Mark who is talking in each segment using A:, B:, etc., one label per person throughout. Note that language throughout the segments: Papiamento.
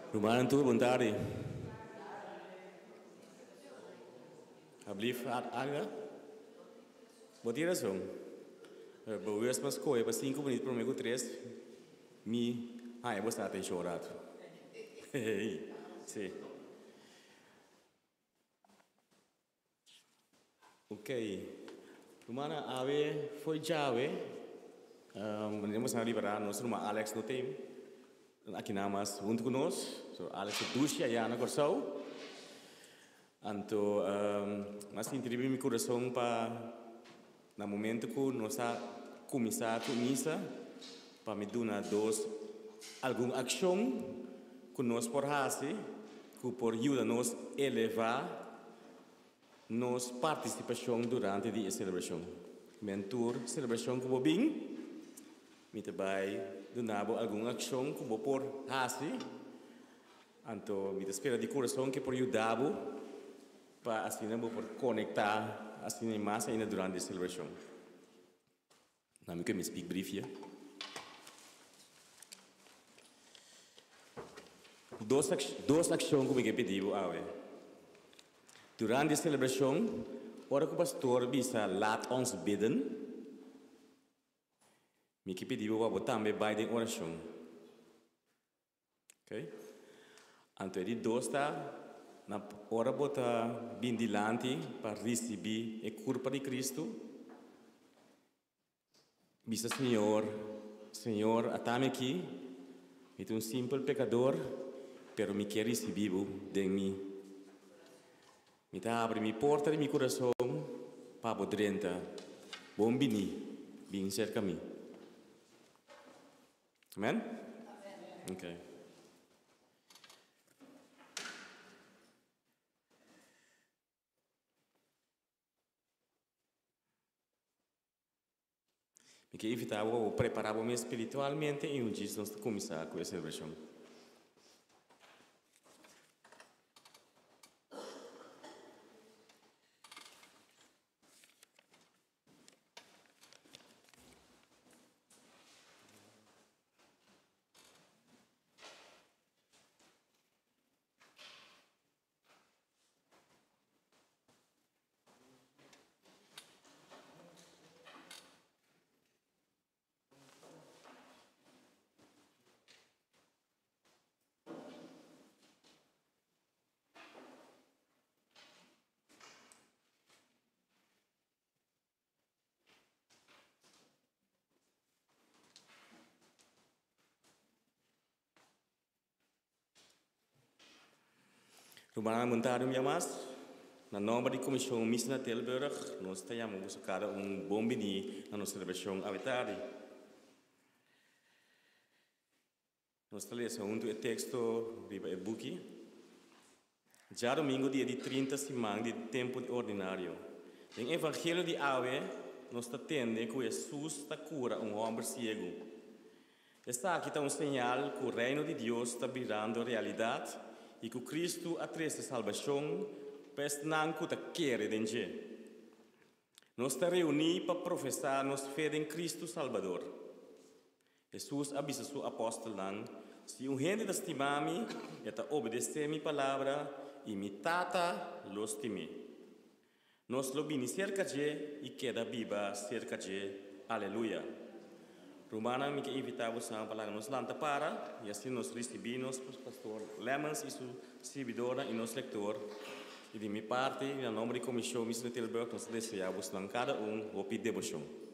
A: Rumannan tur bon tardi. Alblief Angela. Bo tin razon. Bo wes pa scoge pa cinco minuut prome cu tres mi haña bo sta atencion un rato. Si. Ok, rumannan awe foi djawe, manera nos a ripará nos ruman Alex no tin aki nan mas huntu ku nos, so Alex ta dushi aya na Kòrsou, anto mi a sinti riba mi kurason pa na momento ku nos a kuminsá ku misa pa mi duna dos algun akshon ku nos por hasi. ku por yuda nos elevá nos partisipashon durante di e selebrashon. Men tur selebrashon ku bo bin, mi ta bai duna bo algun akshon ku bo por hasi. Anto mi ta spera di kurason ku e por yuda bo pa asina bo por konektá asina i mas ainda durante e selebrashon. Na mi ke mi speak briefje. Dos, dos akshon ku mi ke pidi bo awe. Durante e selebrashon, ora ku pastor bisa laat ons bidden, mi ke pidi bo pa bo tambe bai den orashon. Ok. Anto e di dos ta, na ora bo ta bin dilanti pa risibí e kurpa di Kristu, bisa Señor, Señor, atami aki, mi ta un simpel pekador, pero mi kier risibí bo den mi. Mi ta habri mi porta di mi kurason pa bo drenta. Bon biní, bin serka mi. Amen? Ok. Mi ke invitá bo pa bo prepará bo mes spiritualmente i un djis nos ta kuminsá ku e selebrashon. Rumannan Montario un bia mas, na nomber di Komishon Misa na Tilburg, nos ta yama boso kada un bon bini na nos selebrashon awe tardi. Nos ta lesa huntu e teksto riba e buki. Djadomingo dia di 30 siman di tempu di ordinario. Den Evangelio di awe nos ta tende ku Hesus ta kura un hòmber siegu. Esaki ta un señal ku Reino di Dios ta birando realidat i ku Kristu a trese salbashon pa esnan ku ta kere den dje. Nos ta reuní pa profesá nos fe den Kristu Salbador. Hesus a bisa su apòstelnan, Si un hende ta stima mi, e ta obedesé mi palabra, i mi Tata lo stim'é. Nos lo bini serka dje i keda biba serka dje. Aleluya! Rumannan, mi ke invitá bosan pa laga nos lanta para i asina nos risibí nos Pastor Lemmens i su sirbidornan i nos lektor. I di mi parti, i na nomber di Komishon Misa di Tilburg, nos ta deseá bosnan kada un hopi deboshon.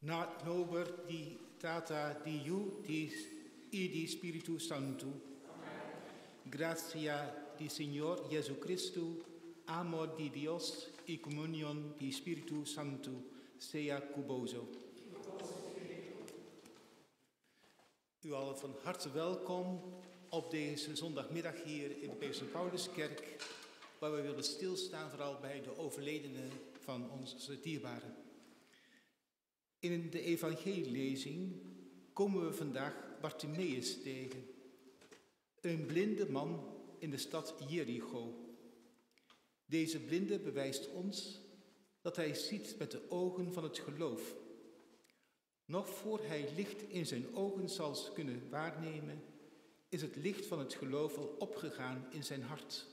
B: Na nomber di Tata, di Yu di, i di Spiritu Santu. Grasia di Señor JesuCristu, amor di Dios i komunion di Spiritu Santu sea ku boso. U allen van harte welkom op deze zondagmiddag hier in de Petrus Pauluskerk, waar we willen stilstaan vooral bij de overledenen van onze dierbaren. In de evangelielezing komen we vandaag Bartimeus tegen, een blinde man in de stad Jericho. Deze blinde bewijst ons dat hij ziet met de ogen van het geloof. Nog voor hij licht in zijn ogen zal kunnen waarnemen, is het licht van het geloof al opgegaan in zijn hart.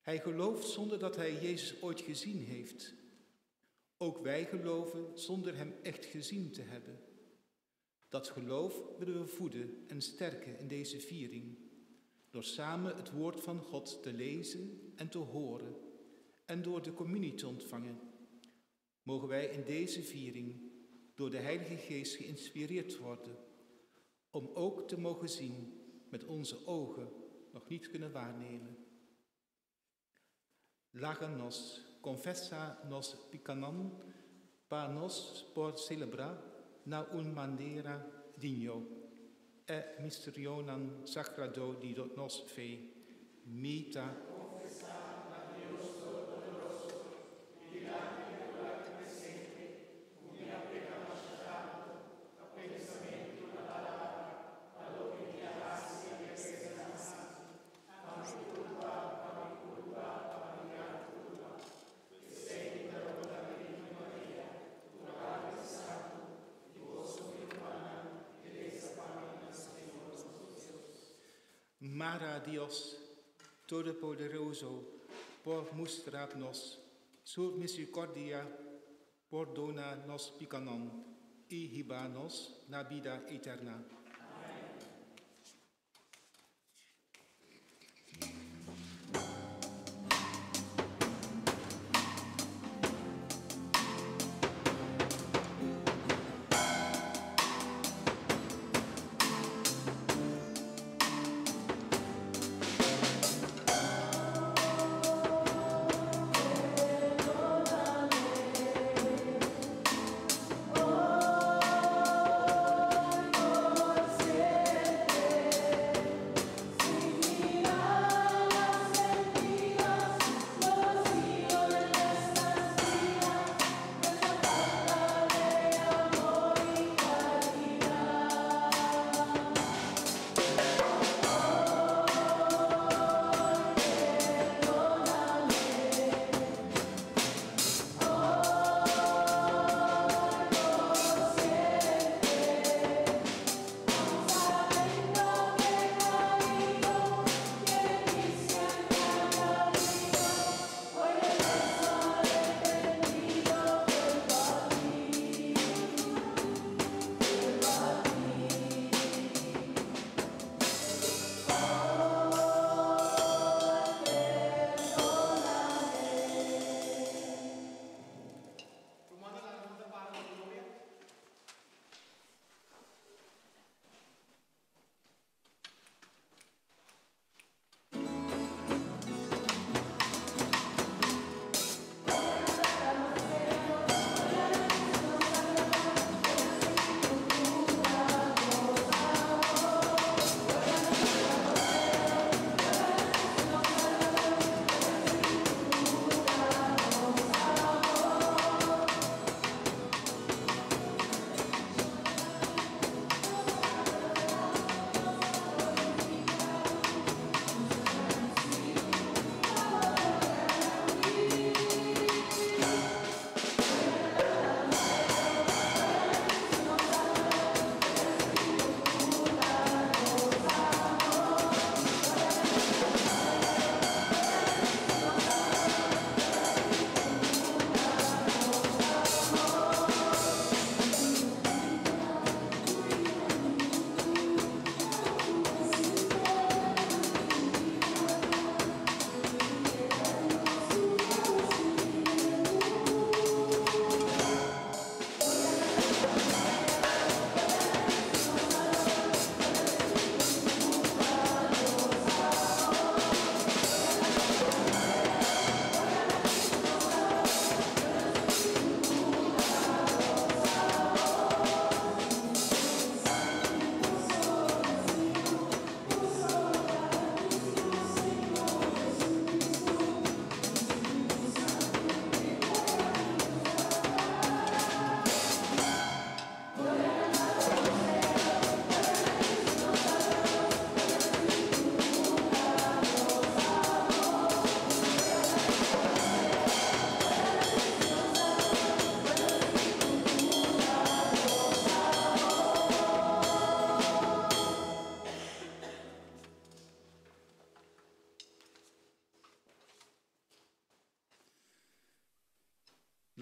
B: Hij gelooft zonder dat hij Jezus ooit gezien heeft. Ook wij geloven zonder hem echt gezien te hebben. Dat geloof willen we voeden en sterken in deze viering, door samen het woord van God te lezen en te horen en door de communie te ontvangen. Mogen wij in deze viering door de Heilige Geest geïnspireerd worden, om ook te mogen zien met onze ogen nog niet kunnen waarnemen. Laga nos, konfesá nos pikánan, pa nos por selebrá na un manera digno e misterionan sagrado di nos fe. Mi ta
C: Konfesá na Dios Todopoderoso i dilanti di boso aki presente ku mi a peka masha tantu na pensamentu, na palabra, na loke mi a hasi i a pensa di hasi. Pa mi kulpa, pa mi kulpa, pa mi gran kulpa. P'esei mi ta roga na Bírgen Maria, tur ángel santu, i boso mi rumannan, resa pa mi na Señor nos Dios.
B: Mara Dios Todopoderoso por mustra nos su misericordia, pordona nos picanan y hiba nos na bida eterna.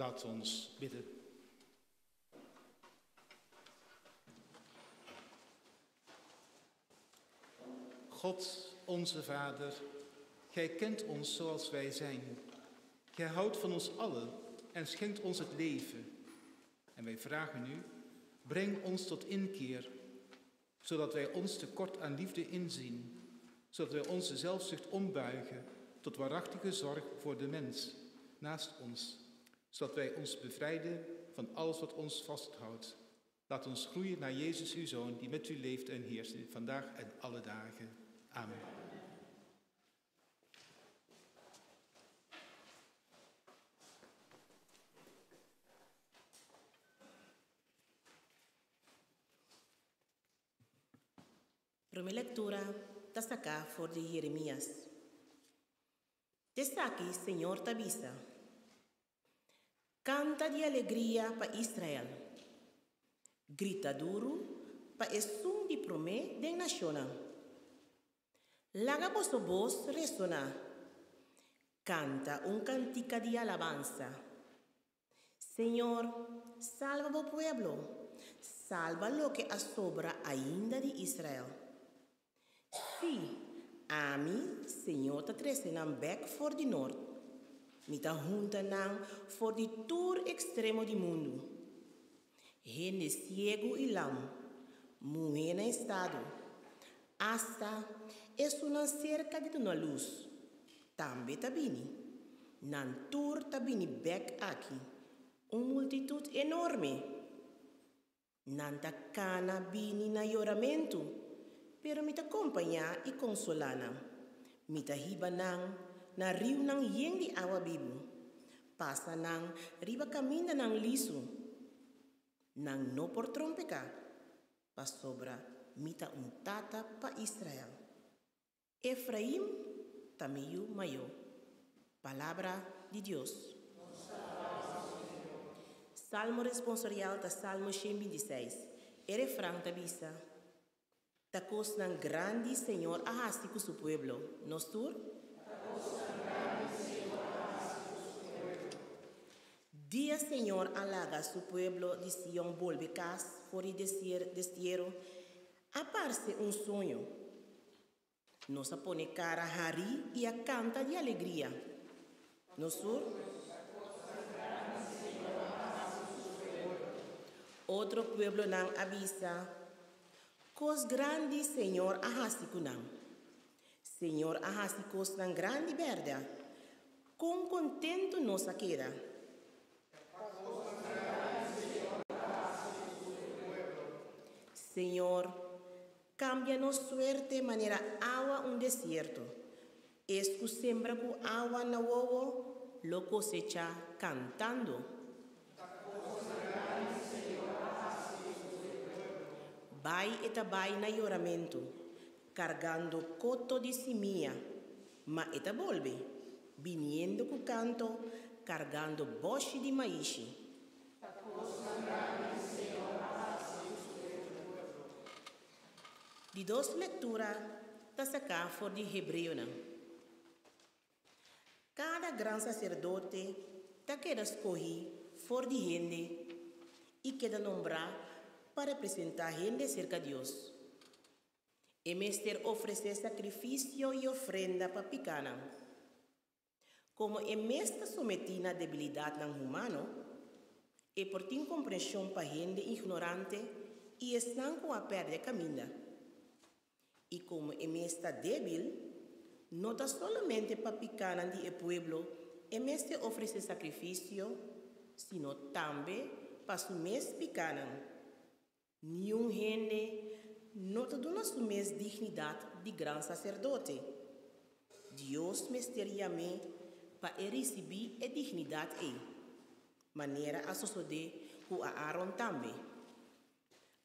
B: Laat ons bidden. God, onze Vader, Gij kent ons zoals wij zijn. Gij houdt van ons allen en schenkt ons het leven. En wij vragen u, breng ons tot inkeer, zodat wij ons tekort aan liefde inzien, zodat wij onze zelfzucht ombuigen tot waarachtige zorg voor de mens naast ons, zodat wij ons bevrijden van alles wat ons vasthoudt. Laat ons groeien naar Jezus, uw Zoon, die met u leeft en heerst vandaag en alle dagen. Amen.
D: Promé lektura ta saká for di Jeremias. T'esaki señor ta bisa, Kanta di alegria pa Israel! Grita duru pa esun di promé den nashonnan! Laga boso bos resoná! Kanta un kantika di alabansa! Señor, salba bo pueblo, salba loke a sobra ainda di Israel. Sí, ami, Señor, ta trese nan bèk for di nort, mi ta hunta nan for di tur ekstremo di mundu. Hende siegu i lam, muhé na estado, asta esunnan serka di duna lus, tambe ta bini. Nan tur ta bini bèk aki, un multitut enorme. Nan ta kana bini na yoramentu, pero mi ta kompañá i konsolá nan. Mi ta hiba nan na riunan yen di awa bibu, pasa nan riba kamindanan lisu. Nan no por trompeká, pasobra mi ta un tata pa Israel. Efraim ta mi yu mayó. Palabra di Dios. Salmo responsorial ta Salmo 126. E refran ta bisa, Ta kosnan grandi Señor a hasi ku su pueblo. Nos tur? Dia Señor a laga su pueblo di Sion bolbe kas for di destierro, a parse un soño. Nos a pone kara harí i a kanta di alegria. Nos tur? Otro pueblonan a bisa, Kos grandi Señor a hasi ku nan. Señor a hasi kosnan grandi bèrdè. Kon kontentu nos a keda! Señor, kambia nos suerte manera awa un desierto. Es ku sembra ku awa na wowo lo kosechá kantando. Bai e ta bai na yoramentu, kargando koto di simia, ma e ta bolbe, biniendo ku kanto, kargando bòshi di maishi. Di dos lektura ta saká for di Hebreonan. Kada gran saserdote ta keda skohí for di hende i keda nombrá pa representá hende serka Dios. E mester ofresé sakrifisio i ofrenda pa pikánan. Komo e mes ta sometí na debilidatnan humano, e por tin komprenshon pa hende ignorante i esnan ku a pèrdè kaminda. I komo e mes ta débil, no ta solamente pa pikánan di e pueblo e mester ofresé sakrifisio, sino tambe pa su mes pikánan. Niun hende no ta duna su mes dignidat di gran saserdote. Dios mester yam'é pa e risibí e dignidat ei, manera a sosodé ku Aaron tambe.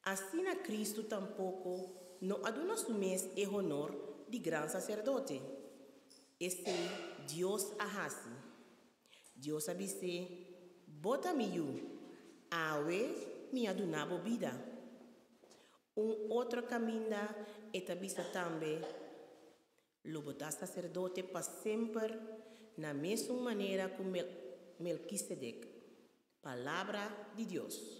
D: Asina Kristu tampoko no a duna su mes e honor di gran saserdote. Esei Dios a hasi. Dios a bis'é, Bo ta mi yu, awe mi a duna bo bida. Un otro kaminda e ta bisa tambe, Lo bo ta saserdote pa semper na mesun manera ku Melkisedek. Palabra di Dios.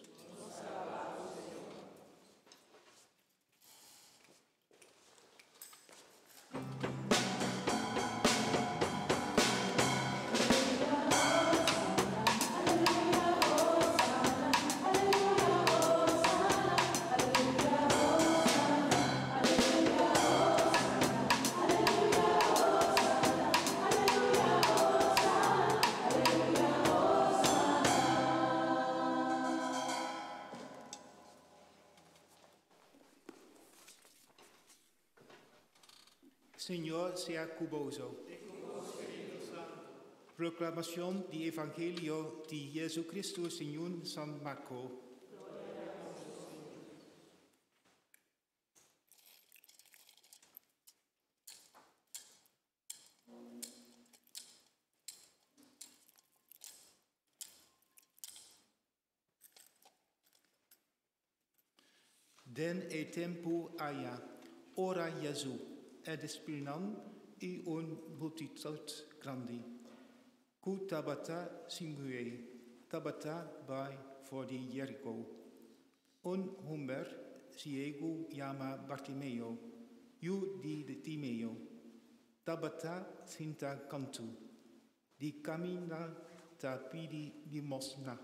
B: Señor sea ku boso. Proclamación di Evangelio di Jesucristo segun San Marco. Den e tempu aya, ora Jesu e disipelnan i un multitut grandi, ku tabata siguié, tabata bai for di Jeriko. Un hòmber siegu yamá Bartimeo, yu di Timeo, tabata sintá kantu di kaminda ta pidi limosna.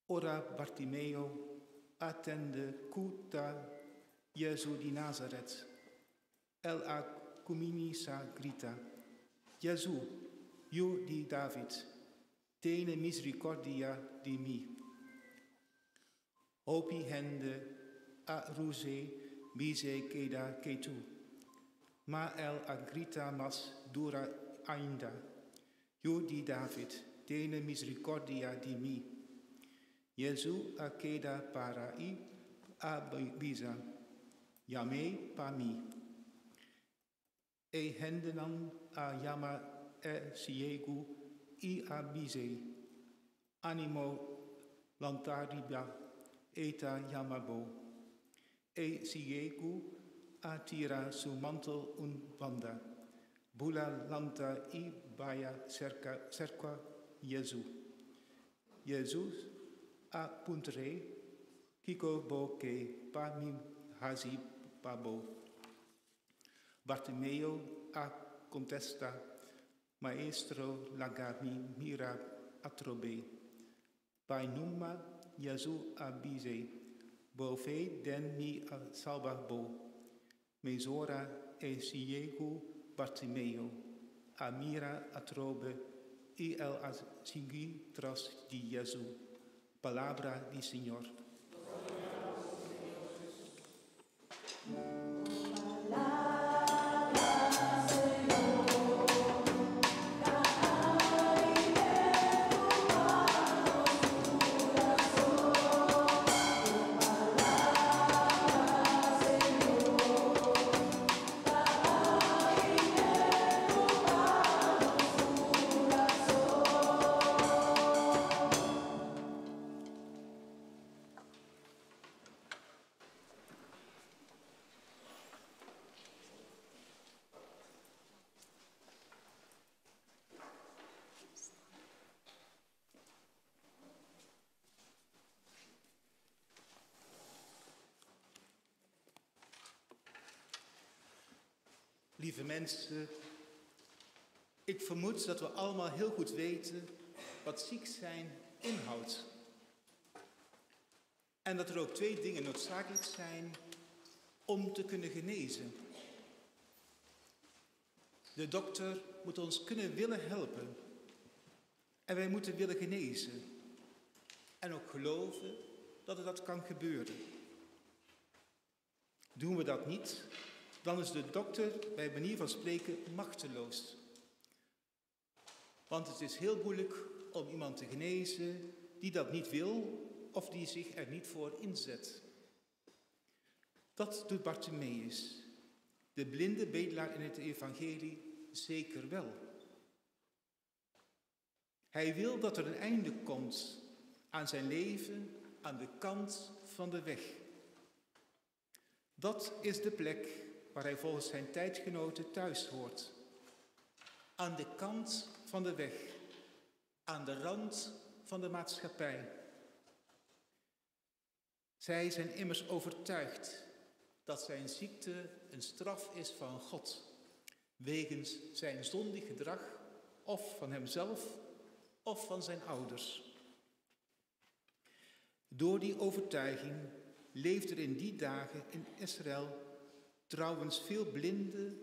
B: Ora Bartimeo a tende ku ta Jesu di Nazaret, el a kuminsá grita, Jesu, yu di David, tene miserikòrdia di mi. Hopi hende a rus e bis'é keda ketu, ma el a grita mas duru ainda, Yu di David, tene miserikòrdia di mi. Jesu a keda para i a bisa, Yam'é pa mi. E hendenan a yama e siegu i a bis'é, Ánimo, lanta riba, e ta yama bo. E siegu a tira su mantel un banda, bula lanta i bai serka serka Jesu. Jesus a puntr'é, Kiko bo ke pa mi hasi pa bo? Bartimeo a kontestá, Maestro, laga mi mira atrobe. Bai numa, Jesu a bis'é, Bo fe den mi a salba bo. Mesora e siegu Bartimeo a mira atrobe i el a sigui tras di Jesu. Palabra di Señor. Lieve mensen, ik vermoed dat we allemaal heel goed weten wat ziek zijn inhoudt. En dat er ook twee dingen noodzakelijk zijn om te kunnen genezen. De dokter moet ons kunnen willen helpen. En wij moeten willen genezen. En ook geloven dat het dat kan gebeuren. Doen we dat niet, dan is de dokter bij manier van spreken machteloos. Want het is heel moeilijk om iemand te genezen die dat niet wil of die zich er niet voor inzet. Dat doet Bartimeus, de blinde bedelaar in het evangelie, zeker wel. Hij wil dat er een einde komt aan zijn leven aan de kant van de weg. Dat is de plek waar hij volgens zijn tijdgenoten thuis hoort. Aan de kant van de weg, aan de rand van de maatschappij. Zij zijn immers overtuigd dat zijn ziekte een straf is van God, wegens zijn zondig gedrag of van hemzelf of van zijn ouders. Door die overtuiging leefde er in die dagen in Israël trouwens veel blinden,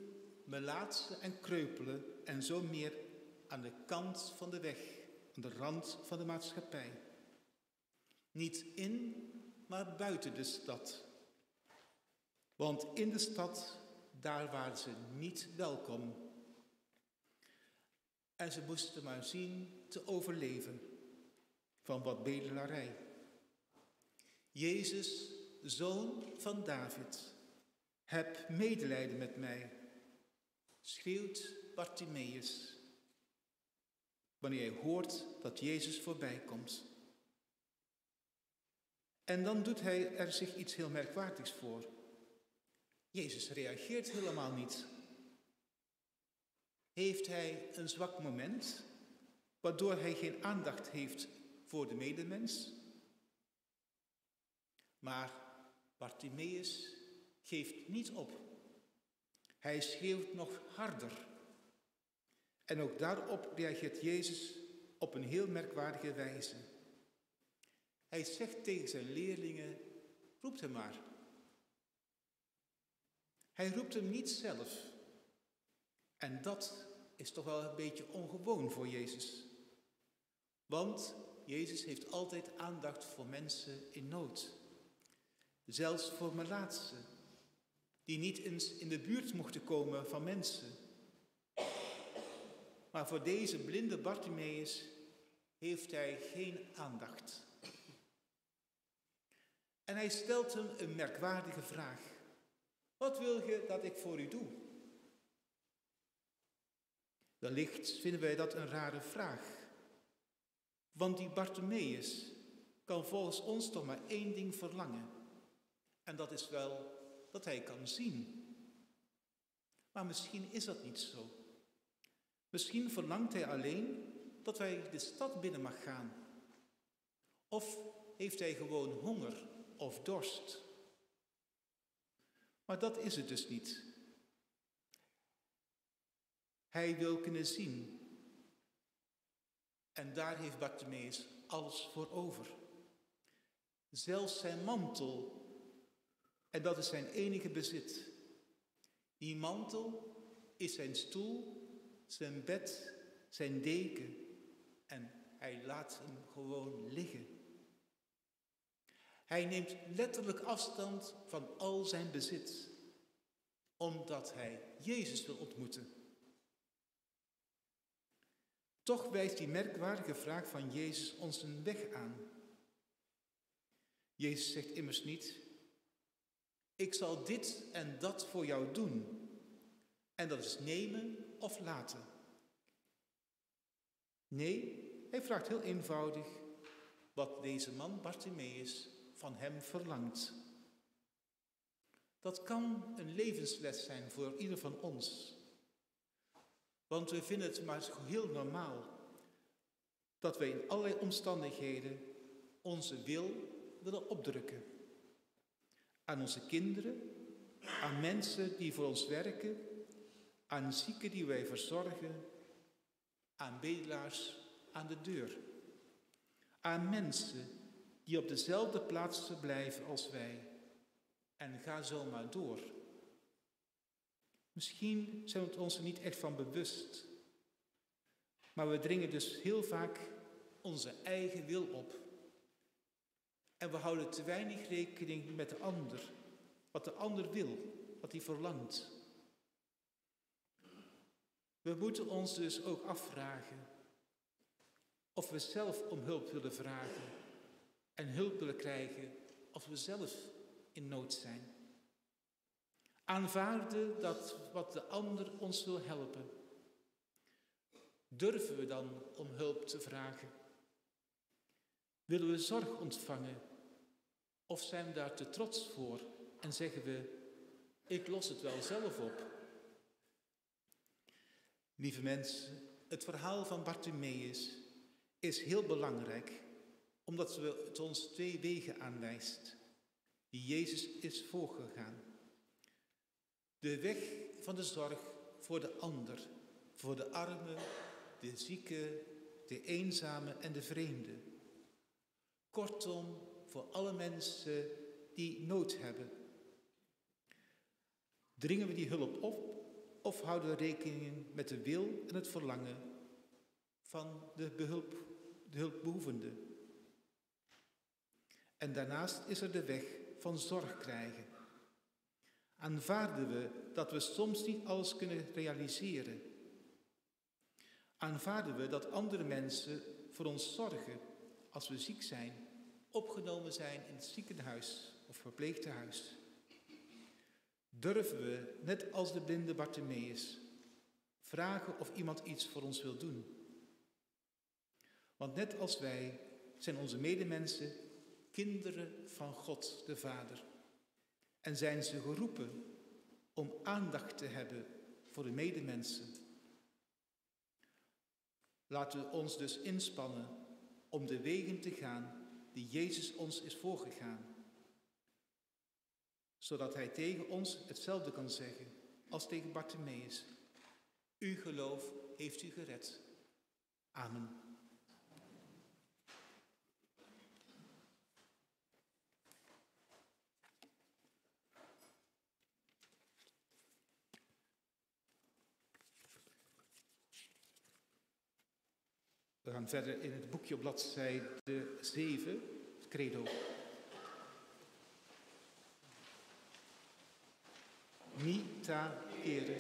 B: melaatsen en kreupelen en zo meer aan de kant van de weg, aan de rand van de maatschappij. Niet in, maar buiten de stad. Want in de stad, daar waren ze niet welkom. En ze moesten maar zien te overleven van wat bedelarij. Jezus, zoon van David, heb medelijden met mij, schreeuwt Bartimeus wanneer hij hoort dat Jezus voorbij komt. En dan doet hij er zich iets heel merkwaardigs voor. Jezus reageert helemaal niet. Heeft hij een zwak moment, waardoor hij geen aandacht heeft voor de medemens? Maar Bartimeus geeft niet op. Hij schreeuwt nog harder. En ook daarop reageert Jezus op een heel merkwaardige wijze. Hij zegt tegen zijn leerlingen, roept hem maar. Hij roept hem niet zelf. En dat is toch wel een beetje ongewoon voor Jezus. Want Jezus heeft altijd aandacht voor mensen in nood. Zelfs voor melaatsen, die niet eens in de buurt mochten komen van mensen. Maar voor deze blinde Bartimeus heeft hij geen aandacht. En hij stelt hem een merkwaardige vraag. Wat wil je dat ik voor u doe? Wellicht vinden wij dat een rare vraag. Want die Bartimeus kan volgens ons toch maar één ding verlangen. En dat is wel dat hij kan zien. Maar misschien is dat niet zo. Misschien verlangt hij alleen dat hij de stad binnen mag gaan. Of heeft hij gewoon honger of dorst. Maar dat is het dus niet. Hij wil kunnen zien. En daar heeft Bartimeus alles voor over. Zelfs zijn mantel, en dat is zijn enige bezit. Die mantel is zijn stoel, zijn bed, zijn deken. En hij laat hem gewoon liggen. Hij neemt letterlijk afstand van al zijn bezit, omdat hij Jezus wil ontmoeten. Toch wijst die merkwaardige vraag van Jezus ons een weg aan. Jezus zegt immers niet, ik zal dit en dat voor jou doen. En dat is nemen of laten. Nee, hij vraagt heel eenvoudig wat deze man Bartimeus van hem verlangt. Dat kan een levensles zijn voor ieder van ons. Want we vinden het maar heel normaal dat wij in allerlei omstandigheden onze wil willen opdrukken. Aan onze kinderen, aan mensen die voor ons werken, aan zieken die wij verzorgen, aan bedelaars aan de deur. Aan mensen die op dezelfde plaats blijven als wij. En ga zo maar door. Misschien zijn we het ons er niet echt van bewust. Maar we dringen dus heel vaak onze eigen wil op. En we houden te weinig rekening met de ander. Wat de ander wil, wat hij verlangt. We moeten ons dus ook afvragen of we zelf om hulp willen vragen en hulp willen krijgen of we zelf in nood zijn. Aanvaarden dat wat de ander ons wil helpen. Durven we dan om hulp te vragen? Willen we zorg ontvangen? Of zijn we daar te trots voor en zeggen we, ik los het wel zelf op? Lieve mensen, het verhaal van Bartimeus is heel belangrijk, omdat het ons twee wegen aanwijst die Jezus is voorgegaan. De weg van de zorg voor de ander, voor de arme, de zieke, de eenzame en de vreemde. Kortom, voor alle mensen die nood hebben. Dringen we die hulp op of houden we rekening met de wil en het verlangen van de, behulp, de hulpbehoevende? En daarnaast is er de weg van zorg krijgen. Aanvaarden we dat we soms niet alles kunnen realiseren? Aanvaarden we dat andere mensen voor ons zorgen als we ziek zijn, opgenomen zijn in het ziekenhuis of verpleegtehuis? Durven we, net als de blinde Bartimeus, vragen of iemand iets voor ons wil doen? Want net als wij zijn onze medemensen kinderen van God de Vader. En zijn ze geroepen om aandacht te hebben voor de medemensen. Laten we ons dus inspannen om de wegen te gaan die Jezus ons is voorgegaan. Zodat hij tegen ons hetzelfde kan zeggen als tegen Bartimeus. Uw geloof heeft u gered. Amen. We gaan verder in het boekje op bladzijde 7, het credo. Mi ta ere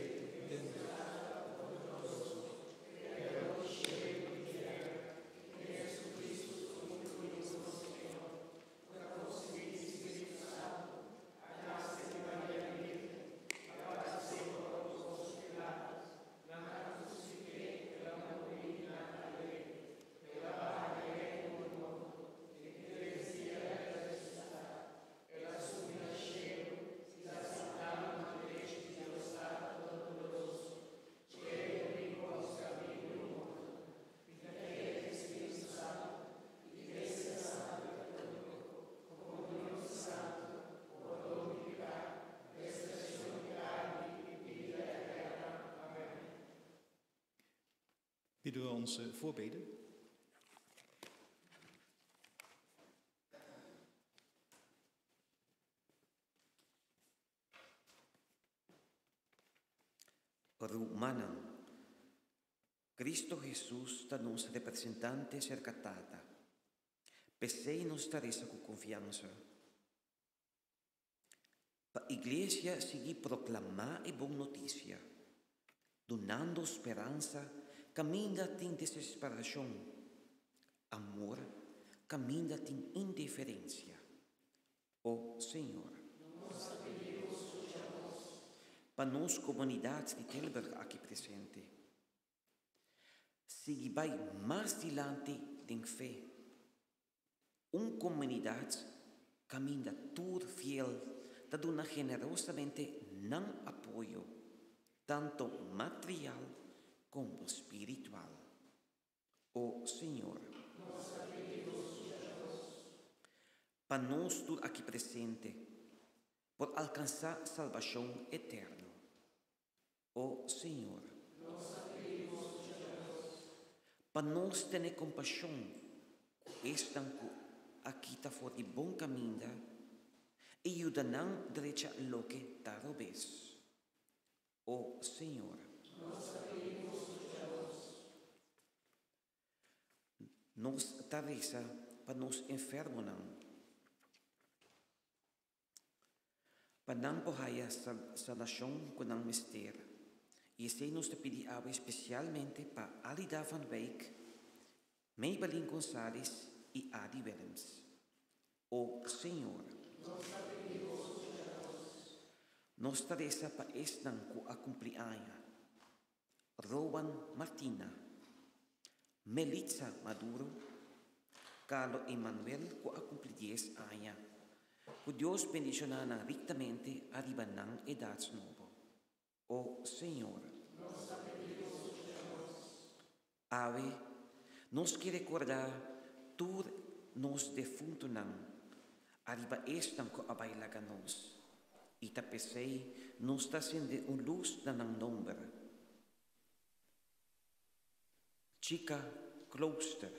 B: in. Bidden we onze voorbeden.
E: Rumannan, Cristo Hesus ta nos representante serka Tata. P'esei nos ta resa ku konfiansa. Pa Iglesia sigui proklamá e bon notisia, dunando speransa kaminda tin desesperashon, amor kaminda tin indiferensia. O Señor. Pa nos komunidat di Tilburg aki presente, sigui bai mas dilanti den fe. Un komunidat kaminda tur fiel ta duna generosamente nan apoyo, tanto material komo spiritual. O Señor. Pa nos tur aki presente por alkansá salbashon eterno. O Señor. Pa nos tene kompashon ku esnan ku a kita for di bon kaminda i yuda nan drecha loke ta robes. O Señor. Nos ta resa pa nos enfermonan. Pa nan por haya sanashon ku nan mester. I esei nos ta pidi awe spesialmente pa Alida van Wijk, Maybelline Gonzales i Adi Willems. O Señor. Nos ta resa pa esnan ku a kumpli aña. Rowan Martina, Melitza Maduro, Carlo Emanuel ku a kumpli dies aña. Ku Dios bendishoná nan riktamente ariba nan edat nobo. O Señor. Awe, Nos ke rekordá tur nos defuntunan ariba esnan ku a bai laga nos, i ta p'esei nos ta sende un lus na nan nomber. Chica Klooster,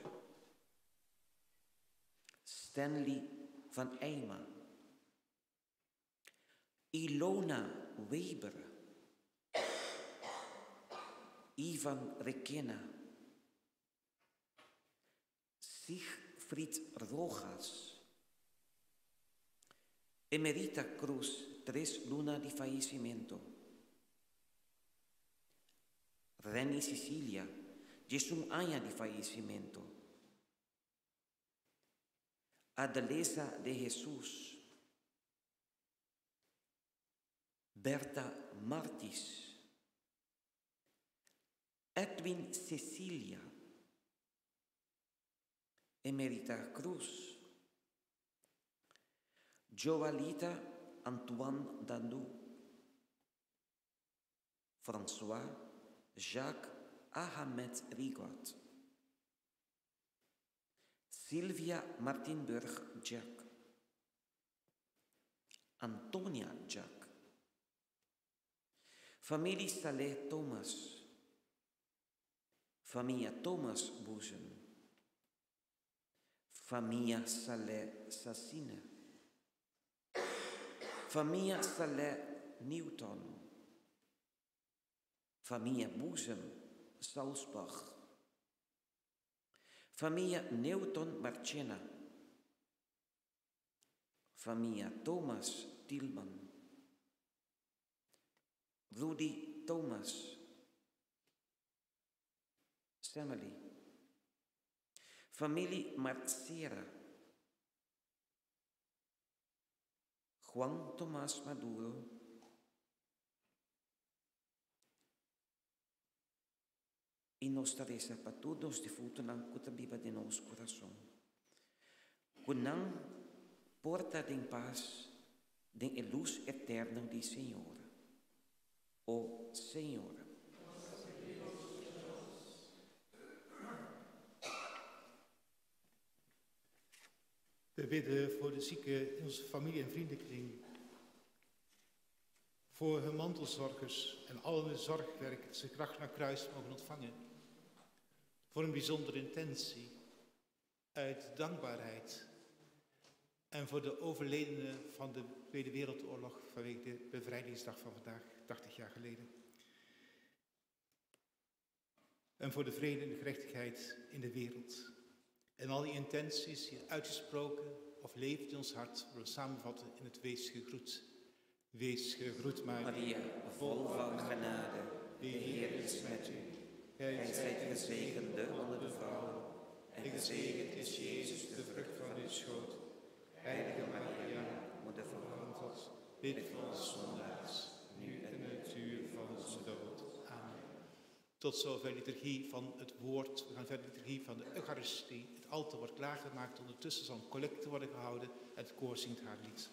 E: Stanley van Eyma, Ilona Weber, Ivan Requena, Siegfried Rojas, Emerita Cruz, tres luna di fallecimento. Renny Cecilia, 11 aña di fallecimento. Adeleza de Jesus, Berta Martis, Edwin Cecilia, Emerita Cruz, Joalita Antoine Dandou, François Jacques Ahamed Rigot, Sylvia Martinburg Jack, Antonia Jack, Familie Saleh Thomas, Famia Thomas Boezen, Famia Saleh Sassine, Famia Saleh Newton, Famia Boezem Salzbach, Famia Newton Marchena, Famia Thomas Tielman, Rudy Thomas, Semily, Familie Marcera, Juan Tomás Maduro, I nos ta resa pa tur nos difuntonan ku ta biba den nos kurason, ku nan por ta den pas den e lus eterno di Señor. O Señor.
B: We bidden voor de zieken in onze familie- en vriendenkring. Voor hun mantelzorgers en al hun zorgwerk dat ze kracht naar kruis mogen ontvangen. Voor een bijzondere intentie uit dankbaarheid. En voor de overledenen van de Tweede Wereldoorlog vanwege de bevrijdingsdag van vandaag, 80 jaar geleden. En voor de vrede en de gerechtigheid in de wereld. En al die intenties hier uitgesproken of leeft in ons hart, willen samenvatten in het Wees gegroet. Wees gegroet, Maria,
E: Maria, vol van genade, de Heer is met u. Gij zijt gezegende onder de vrouwen, en gezegend is Jezus, de vrucht van uw schoot.
B: Heilige Maria,
E: Moeder van
B: God, bid voor ons zondaars, nu en in het uur van onze dood. Amen. Tot zover de liturgie van het woord. We gaan verder de liturgie van de Eucharistie. Het altaar wordt klaargemaakt. Ondertussen zal een collecte worden gehouden. Het koor zingt haar lied.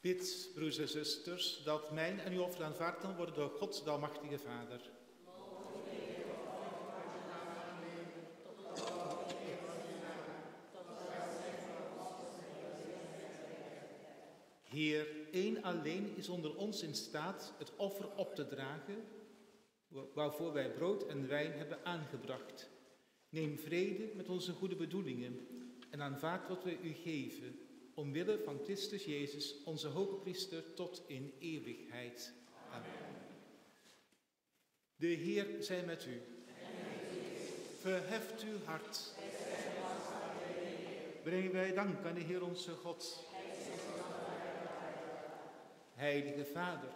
B: Bid, broers en zusters, dat mijn en uw offer aanvaard kan worden door God, de Almachtige Vader. Heer, één alleen is onder ons in staat het offer op te dragen waarvoor wij brood en wijn hebben aangebracht. Neem vrede met onze goede bedoelingen en aanvaard wat wij u geven, omwille van Christus Jezus, onze hogepriester, tot in eeuwigheid. Amen. De Heer zij met u. Verheft uw hart. Brengen wij dank aan de Heer onze God. Heilige Vader,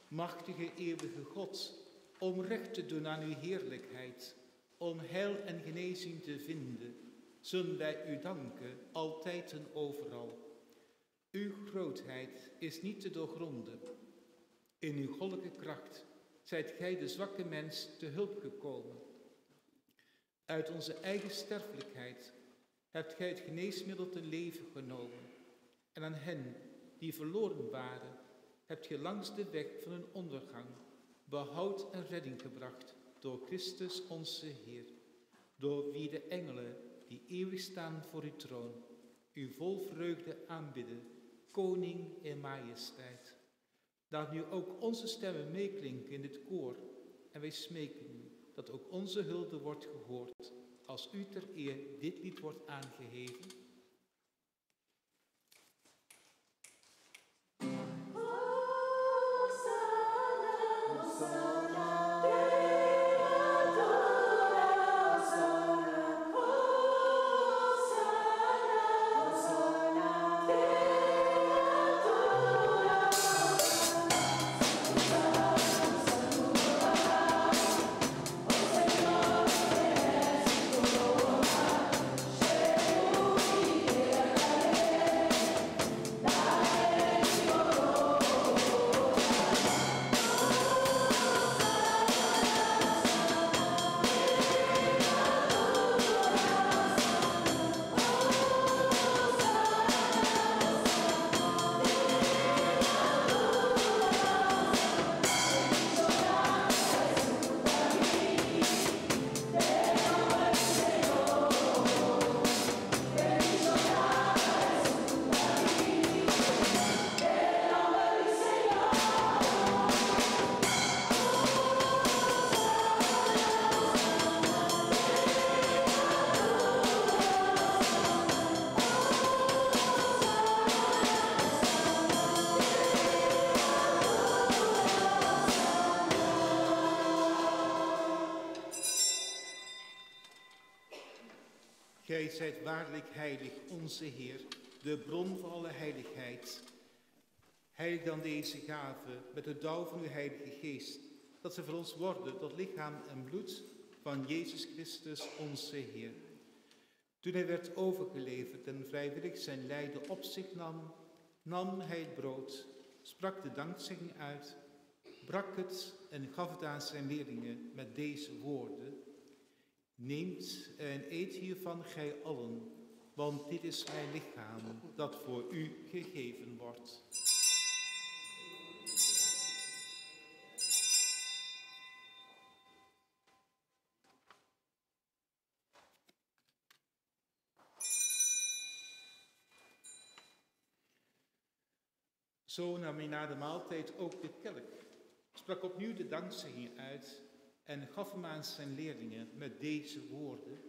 B: machtige eeuwige God, om recht te doen aan uw heerlijkheid, om heil en genezing te vinden, zullen wij u danken, altijd en overal. Uw grootheid is niet te doorgronden. In uw goddelijke kracht zijt gij de zwakke mens te hulp gekomen. Uit onze eigen sterfelijkheid hebt gij het geneesmiddel ten leven genomen. En aan hen die verloren waren, hebt gij langs de weg van hun ondergang behoud en redding gebracht door Christus onze Heer, door wie de engelen die eeuwig staan voor uw troon, u vol vreugde aanbidden, koning in majesteit. Laat nu ook onze stemmen meeklinken in dit koor en wij smeken u dat ook onze hulde wordt gehoord als u ter eer dit lied wordt aangeheven. Gij zijt waarlijk heilig, onze Heer, de bron van alle heiligheid. Heilig dan deze gave met de dauw van uw Heilige Geest, dat ze voor ons worden tot lichaam en bloed van Jezus Christus, onze Heer. Toen hij werd overgeleverd en vrijwillig zijn lijden op zich nam, nam hij het brood, sprak de dankzegging uit, brak het en gaf het aan zijn leerlingen met deze woorden: Neemt en eet hiervan gij allen, want dit is mijn lichaam dat voor u gegeven wordt. Zo nam hij na de maaltijd ook de kelk, sprak opnieuw de dankzegging uit en gaf hem aan zijn leerlingen met deze woorden: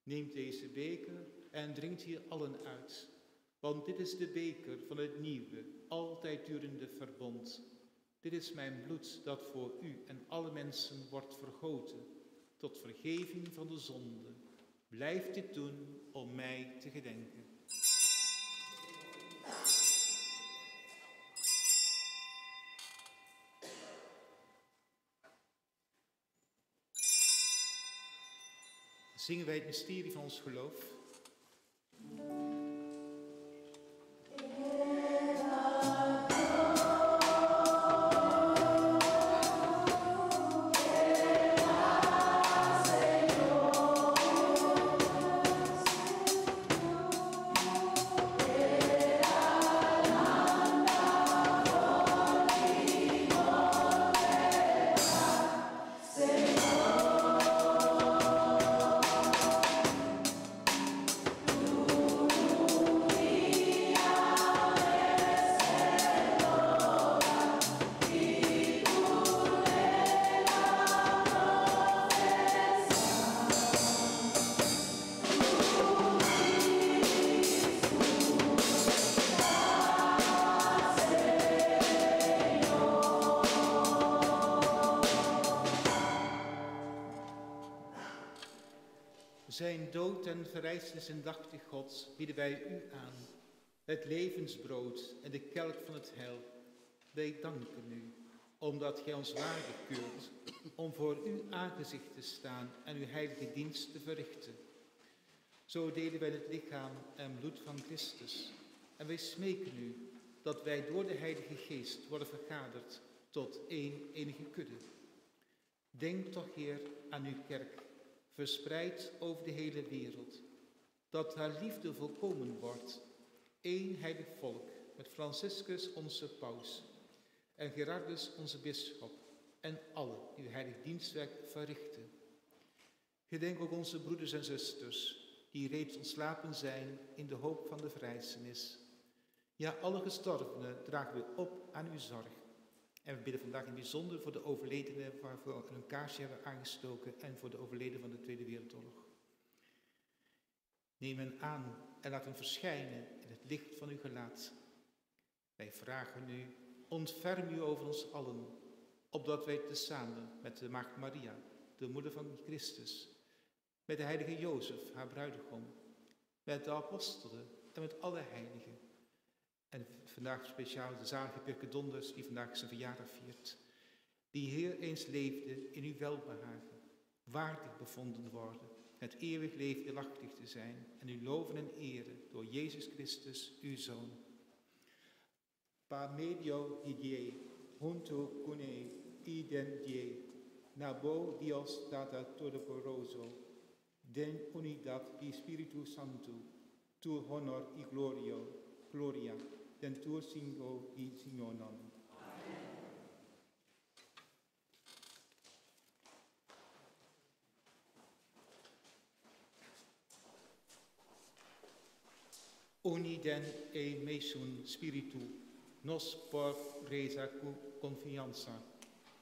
B: Neemt deze beker en drinkt hier allen uit, want dit is de beker van het nieuwe, altijd durende verbond. Dit is mijn bloed dat voor u en alle mensen wordt vergoten, tot vergeving van de zonde. Blijf dit doen om mij te gedenken. Zingen wij het mysterie van ons geloof. dood en verrijzenis indachtig, God, bieden wij u aan, het levensbrood en de kelk van het heil. Wij danken u, omdat gij ons waardig keurt om voor uw aangezicht te staan en uw heilige dienst te verrichten. Zo delen wij het lichaam en bloed van Christus. En wij smeken u dat wij door de Heilige Geest worden vergaderd tot één enige kudde. Denk toch, Heer, aan uw kerk, verspreid over de hele wereld, dat haar liefde volkomen wordt. Eén heilig volk, met Franciscus onze paus en Gerardus onze bisschop en alle die uw heilig dienstwerk verrichten. Gedenk ook onze broeders en zusters die reeds ontslapen zijn in de hoop van de verrijzenis. Ja, alle gestorvenen dragen we op aan uw zorg. En we bidden vandaag in het bijzonder voor de overledenen waarvoor we een kaarsje hebben aangestoken en voor de overledenen van de Tweede Wereldoorlog. Neem hen aan en laat hen verschijnen in het licht van uw gelaat. Wij vragen u, ontferm u over ons allen, opdat wij tezamen met de Maagd Maria, de moeder van Christus, met de heilige Jozef, haar bruidegom, met de apostelen en met alle heiligen, en vandaag speciaal de zalige Pirke Donders, die vandaag zijn verjaardag viert, die Heer eens leefde in uw welbehagen, waardig bevonden worden, het eeuwig leven deelachtig te zijn en u loven en eren door Jezus Christus, uw Zoon. Pa medio di Die, junto con idem Die, nabo Dios Tata Todopoderoso, den unidad di Spiritu Santo, tu honor y gloria, den tuo singo di Signonon. Uniden e mesun spiritu, nos por reza confianza,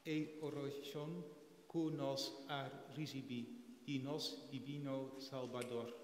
B: e oración cu nos a recibi, di nos divino Salvador.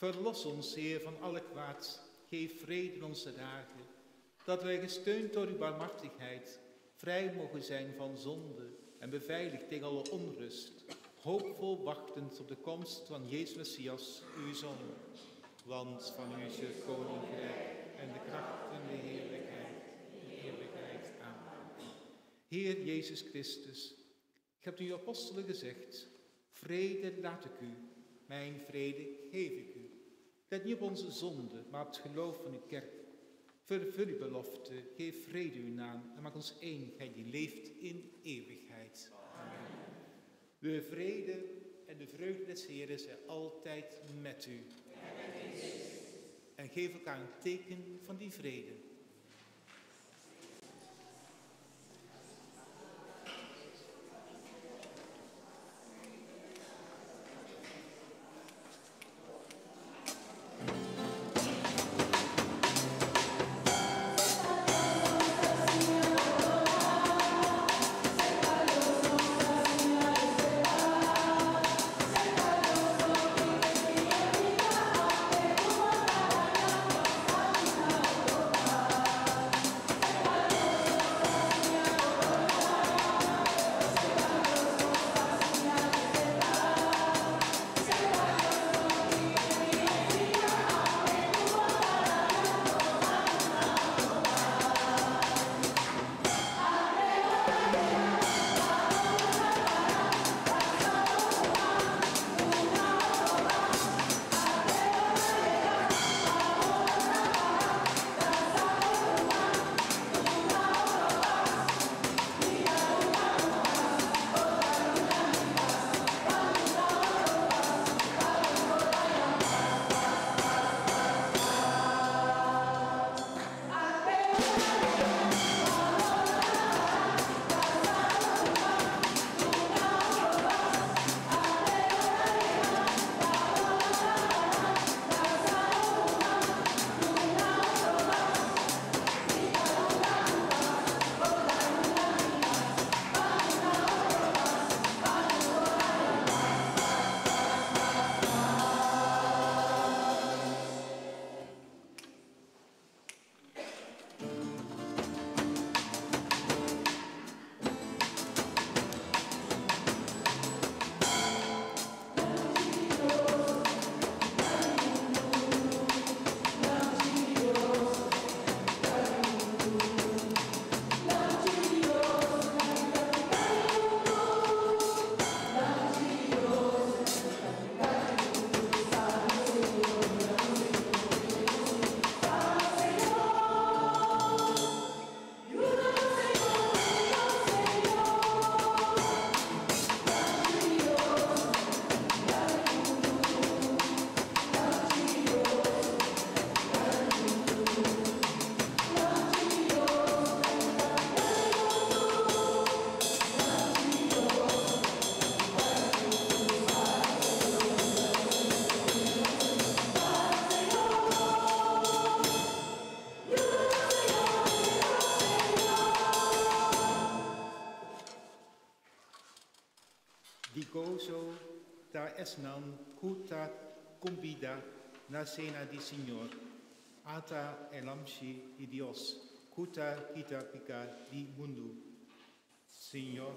B: Verlos ons, Heer, van alle kwaad. Geef vrede in onze dagen, dat wij gesteund door uw barmhartigheid vrij mogen zijn van zonde en beveiligd tegen alle onrust, hoopvol wachtend op de komst van Jezus Messias, uw Zoon. Want van u is het koninkrijk en de kracht en de heerlijkheid in eeuwigheid. Amen. Heer Jezus Christus, ik heb uw apostelen gezegd, vrede laat ik u, mijn vrede geef ik u. Let niet op onze zonde, maar op het geloof van uw kerk. Vervul uw belofte, geef vrede uw naam en maak ons één, gij die leeft in eeuwigheid. Amen. De vrede en de vreugde des Heren zijn altijd met u. En geef elkaar een teken van die vrede. Di goso ta esnan ku ta kumbidá na sena di Señor. Ata e Lamchi di Dios, ku ta kita piká di mundu. Señor.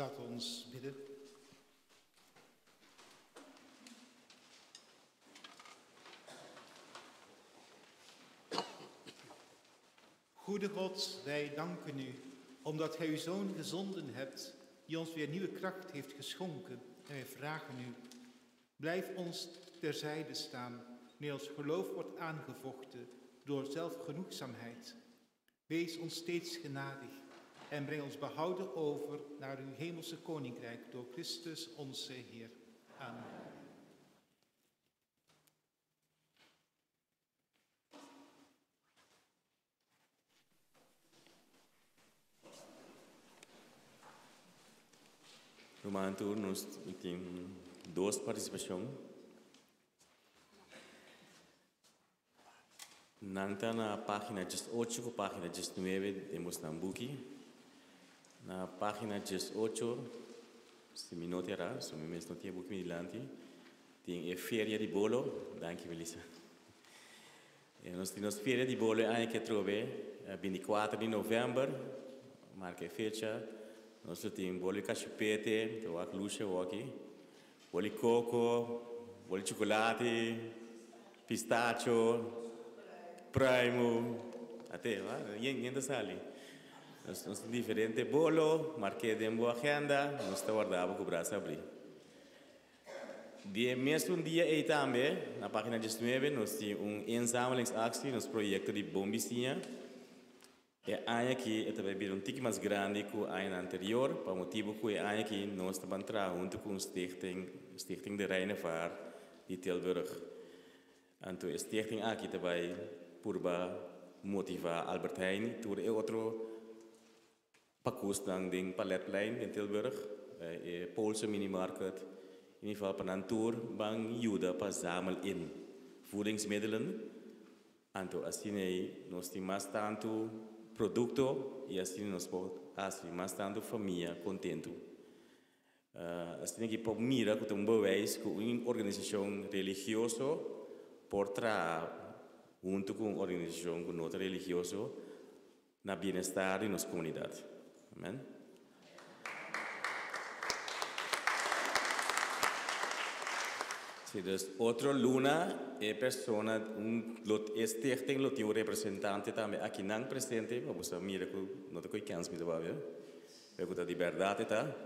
B: Laat ons bidden. Goede God, wij danken u omdat gij uw Zoon gezonden hebt, die ons weer nieuwe kracht heeft geschonken. En wij vragen u, blijf ons terzijde staan, wanneer ons geloof wordt aangevochten door zelfgenoegzaamheid. Wees ons steeds genadig en breng ons behouden over naar uw hemelse koninkrijk door Christus onze Heer. Amen.
A: Ruman tur nos tin dos partisipashon. Nan ta na página 18 ku página 19 den bosnan buki. Na página 18, si mi no ta erá, so mi mes no tin e buki mi dilanti, tin e feria di bolo. Danki Melissa. E nos tin nos feria di bolo e aña ke atrobe, 24 di novèmber, marka e fecha. Nos lo tin bolo di kashupete, ta wak lusha awoki, bolo di koko, bolo di chukulati, pistacho, pruimu, ate, yen yen ta sali. Nos nos tin diferente bolo, mark'é den bo agenda, nos ta warda bo ku brasa abrí. Di e mesun dia ei tambe, na página diesnuebe, nos tin un inzamelingsactie, nos proyekto di Bon Bisiña. E aña aki e ta bai bira un tiki mas grandi ku añanan anterior, pa motibu ku e aña aki nos ta ban traha huntu ku un stichting, Stichting de Rijnevaart di Tilburg. Anto e stichting aki ta bai purba motivá Albert Heijn i tur e otro pakusnan den Paletplein den Tilburg, e Poolse minimarket, in ieder geval pa nan tur ban yuda pa zamel in voedingsmiddelen. Anto asina ei nos tin mas tantu produkto i asina nos por hasi mas tantu famia kontentu. Asina ki por mira ku ta un bewijs ku un organisashon religioso por traha huntu ku un organisashon ku no ta religioso na bienestar di nos komunidat. Amen. Si, dus otro luna e persona un lo e stichting lo tin un representante tambe akinan presente pa bo sa mira ku no ta koe kèns mi ta papia. Pero ku ta di bèrdat e ta.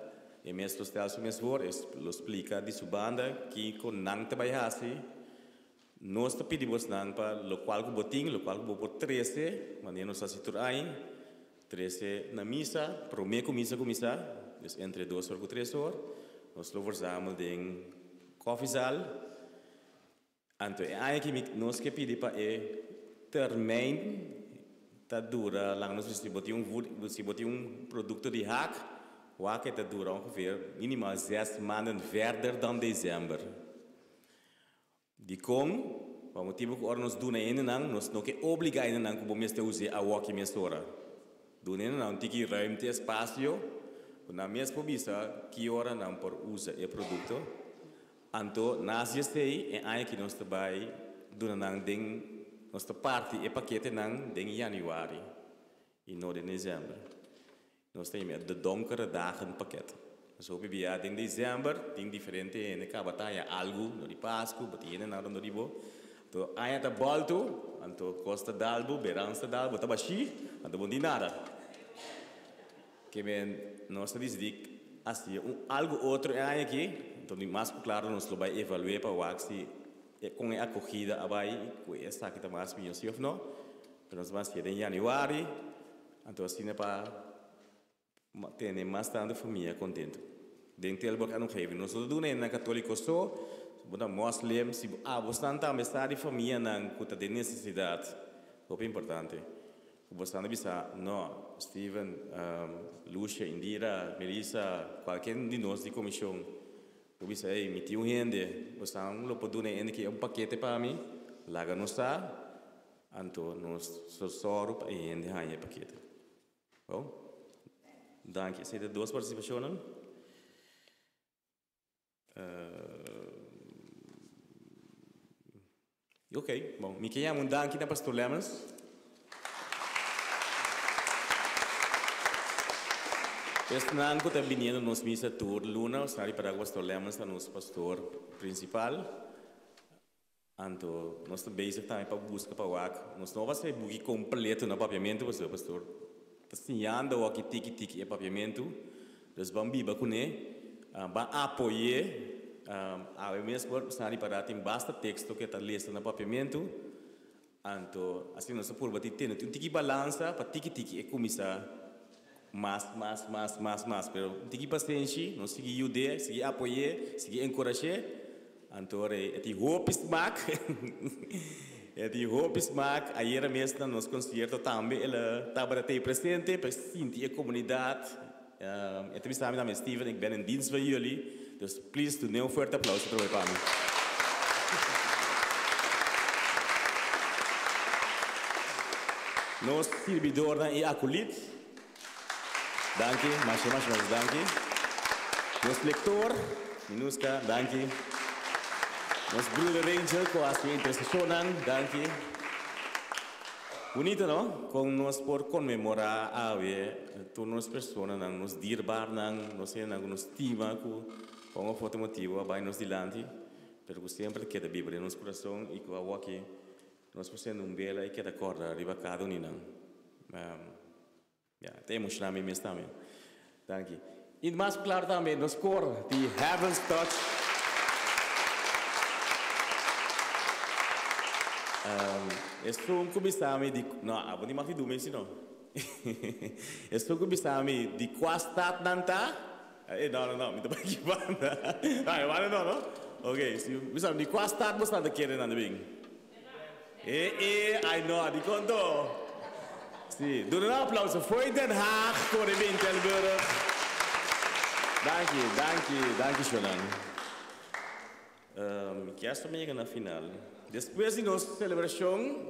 A: E mes lo stel su mes voor, e lo splika di su banda kiko nan ta bai hasi. Nos ta pidi bosnan pa lokual ku bo tin, lokual ku bo por trese, manera nos hasi tur aña, trese na misa, promé ku misa kuminsá, dus entre dos or ku tres or, nos lo verzamel den kòfisal. Anto e aña aki mi nos ke pidi pa e termijn ta dura laga nos bisa si bo tin un voed si bo tin un produkto di hak wak e ta dura ongeveer minimaal zes maanden verder dan december. Dikon? Pa motibu ku ora nos duna hendenan nos no ke obliga hendenan ku bo mester us'é awoki mesora. Duna hendenan un tiki ruimte, espasio, ku nan mes por bisa ki ora nan por usa e produkto. Anto nas di esei e aña ki nos ta bai duna nan den nos ta parti e paketenan den januari i no den december. Nos ta yama e de donkere dagen pakket. Nos hopi bia den december tin diferente hende kaba ta haña algu no di pasku, bo tin hendenan rondó di bo. Anto aña ta bòltu, anto kos ta dal bo, berans ta dal bo, ta bashí, anto bo no tin nada. Ke men nos ta disidí hasi un algu otro e aña aki, anto mi mas ku klaro nos lo bai evalu'é pa wak si e kon e akogida a bai i ku esaki ta mas mihó si òf no. Pero nos ta hasié den yanüari, anto asina pa tene mas tantu famia kontentu. Den Tilburg en omgeving. Nos no ta duna hende nan katóliko so, bo ta mòslem, si bo abosnan tambe sa di famianan ku ta den nesesidat, hopi importante. Ku bo standa bisa, No, Steven, Lucia, Indira, Melissa, kualke di nos di komishon, bo bisa, Ey, mi tin un hende, bo sa lo por duna e hende ki un pakete pa mi? Laga nos sa, anto nos lo sòru pa e hende haña e pakete. Bon, danki. Esei ta dos partisipashonnan. Ok, bon, mi ke yama un danki na Pastor Lemmens. Esnan ku ta biniendo nos misa tur luna, nos ta ripará ku Pastor Lemmens ta nos pastor prinsipal. Anto nos ta bezig tambe pa buska pa wak. Nos no a hasi e buki kompleto na papiamentu pasobra pastor ta siñando awor tiki tiki e papiamentu. Dus ban biba kuné, ban apoy'é. Awe mes por sa ripará tin basta teksto ku e ta lesa na papiamentu. Anto asina nos ta purba di tene un tiki balansa pa tiki tiki e kuminsá mas, mas, mas, mas, mas. Pero un tiki pasenshi, nos sigui yud'é, sigui apoy'é, sigui enkurash'é. Anto ora e tin hopi smak, e tin hopi smak. Ayera mes na nos konsierto tambe el a tabata tei presente pa sinti e komunidat. E ta bisa mi tambe, Steven, ik ben in dienst van jullie, dus please dun'é un fuerte aplauso atrobe pa mi. Nos sirbidornan i acolit, danki, masha masha masha danki. Nos lector, Minuska, danki. Nos broeder Rangel ku a hasi e intercessionnan, danki. Bunito no? Kon nos por konmemorá awe tur nos personanan, nos dierbaarnan, nos hendenan ku nos stima ku pa un of otro motibu a bai nos dilanti, pero ku semper ta keda biba den nos kurason i ku awoki nos por sende un bela i keda kòrda riba kada un di nan. Ya, ta emoshoná mi mes tambe. Danki. I mas klaro tambe, nos kor di Heaven's Touch. Esun ku bisa mi di, no, abo ni mag di dumi si no. Esun ku bisa mi di kua stat nan ta, eh, no, no, no, mi ta bai ki banda. No, e banda no, no? Ok, si bisa mi di kua stat bo stat ta kere nan ta bin? E e, ai no, di kon to? Si, duna un aplauso fo'i Den Haag kore bin Tilburg. Danki, danki, danki Shonan. Mi kier sta yega na final. Despues di nos selebrashon,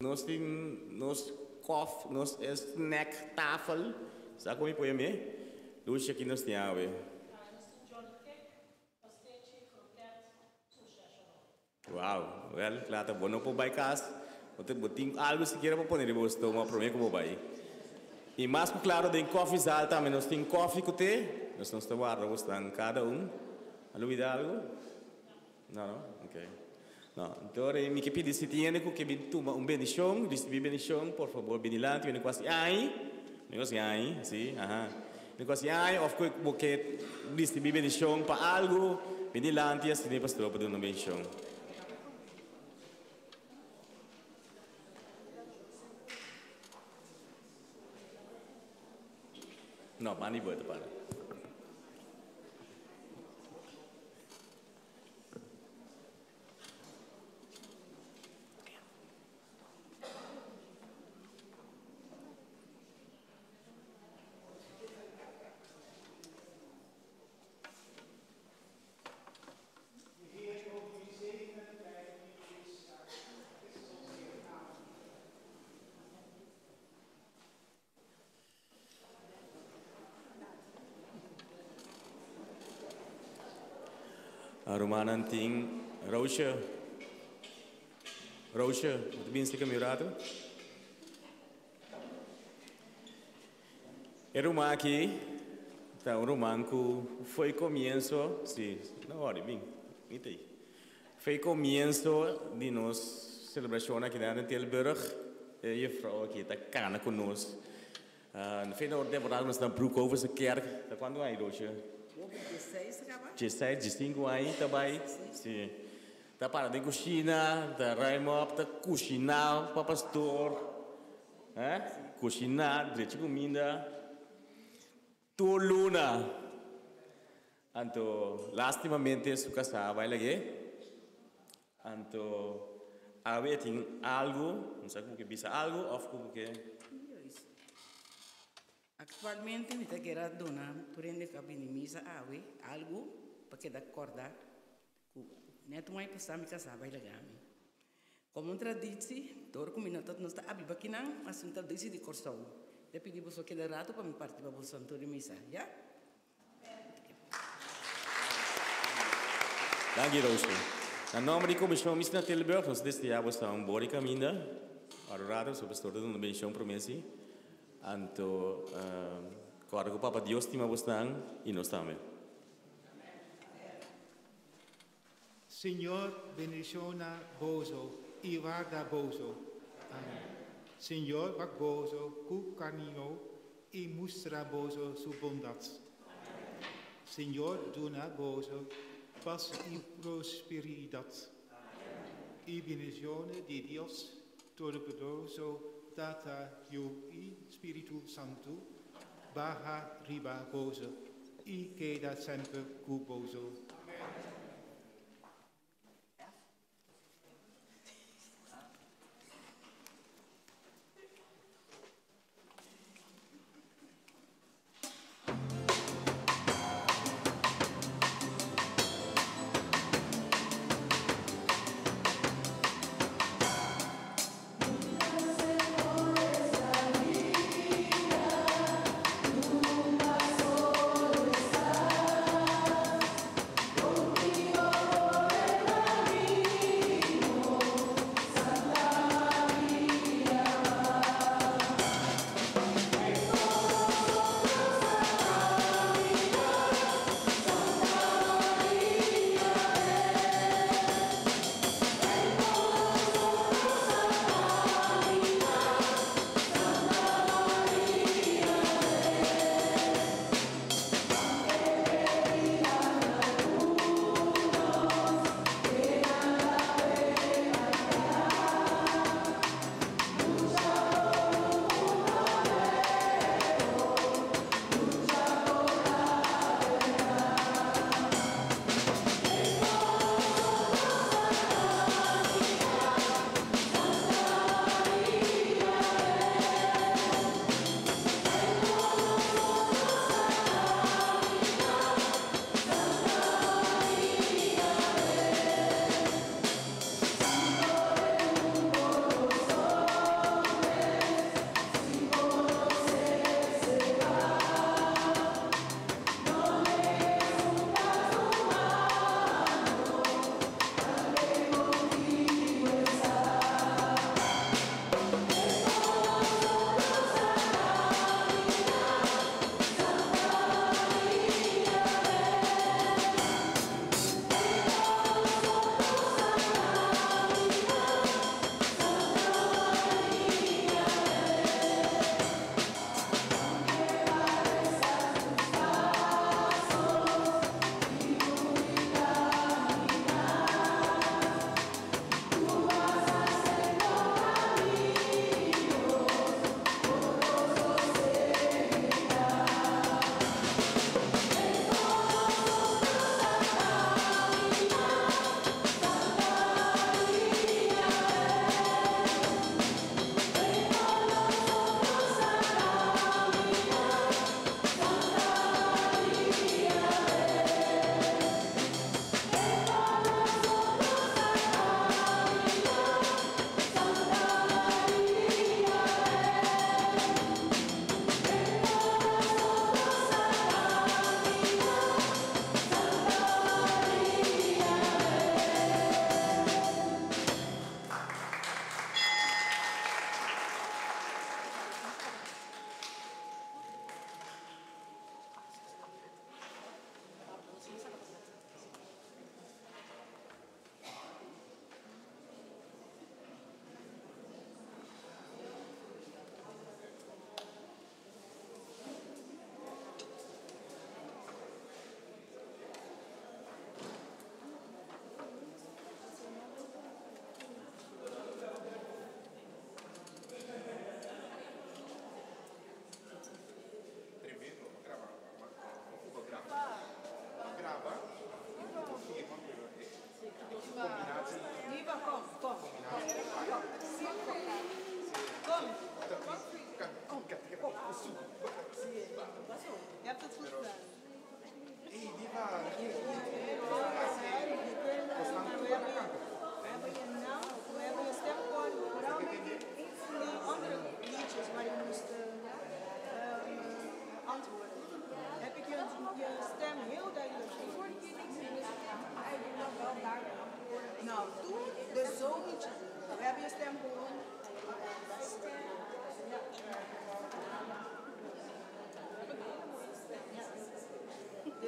A: nos tin nos kof, nos snack tafel. Sa kon mi por yam'é? Lucia, ki nos tin awe?
F: Nos tin Johnny Cake, pastechi, kroket, sushi ashono.
A: Wow, wel, kla ta bo no por bai kas, bo ta bo tin algu sikiera pa pone riba bo stoma prome ku bo bai. I mas ku klaro den kòfisal tambe nos tin kòfi ku te, nos nos ta warda bosnan kada un. A lubida algu? No, no? Ok. No, anto ora mi ke pidi si tin hende ku ke bin tuma un bendishon, risibí bendishon, por fabor bini lanti, bini ku hasi ai, bini ku hasi ai, si, aha, bini ku hasi ai òf ku bo ke risibí bendishon pa algu, Bin dilanti i asina e pastor por duna un benshon. No, banda di buerta para. Rumannan tin Roosje. Roosje, bo ta bin sika mi un ratu? E ruman aki ta un ruman ku fo'i komienso, si, no wòri, bin, mi ta ei. Fo'i komienso di nos selebrashon aki na Tilburg, e jufrou aki ta kana ku nos. Fo'i na temporada ku nos na Broekhovense kerk, ta kuantu aña, Roosje?
G: Dieseis kaba.
A: Dieseis, diesinku aña ta bai, si. Ta para den kushina, ta ruim op, ta kushiná pa pastor. Eh? Kushiná, drecha kuminda tur luna. Anto lastimamente su kasá a bai lag'é. Anto awe e tin algu, no sa ku bo ke bisa algu òf ku bo ke.
G: Aktualmente mi ta kere a duna tur hende ku a bini misa awe algu pa keda kòrda ku nèt un aña pasá mi kasá a bai laga mi. Komo un tradisi, dor ku mi no ta nos ta abiba kinan, mas un tradisi di Kòrsou. Mi ta pidi boso keda rato pa mi parti pa boso anto di misa, ya?
A: Danki Roosje. Na nomber di Komishon Misa na Tilburg nos ta deseá boso un bon kaminda. Ora rato so pastor ta duna benshon promé si. Anto. Kòrda ku Papa Dios stima bosnan i nos tambe.
B: Señor bendiciona boso y warda boso. Amen. Señor wak boso cu cariño y mustra boso su bondad. Señor duna boso paz y prosperidad. Y bendicion di Dios Todopoderoso, Tata, Yiu y Spirito Santo, baha riba boso y keda semper cu boso.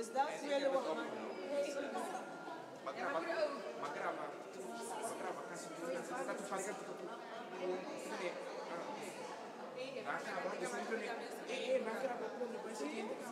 F: Dus dat
H: En ik
F: willen
H: heb
F: we
H: het
F: gewoon.
H: opgenomen. Maar graba, maar graba, maar graba, kasi dat toevallig heb ik gewoon, nee, maar graba, dus niet kunnen, eh, maar graba, gewoon, de siguiente.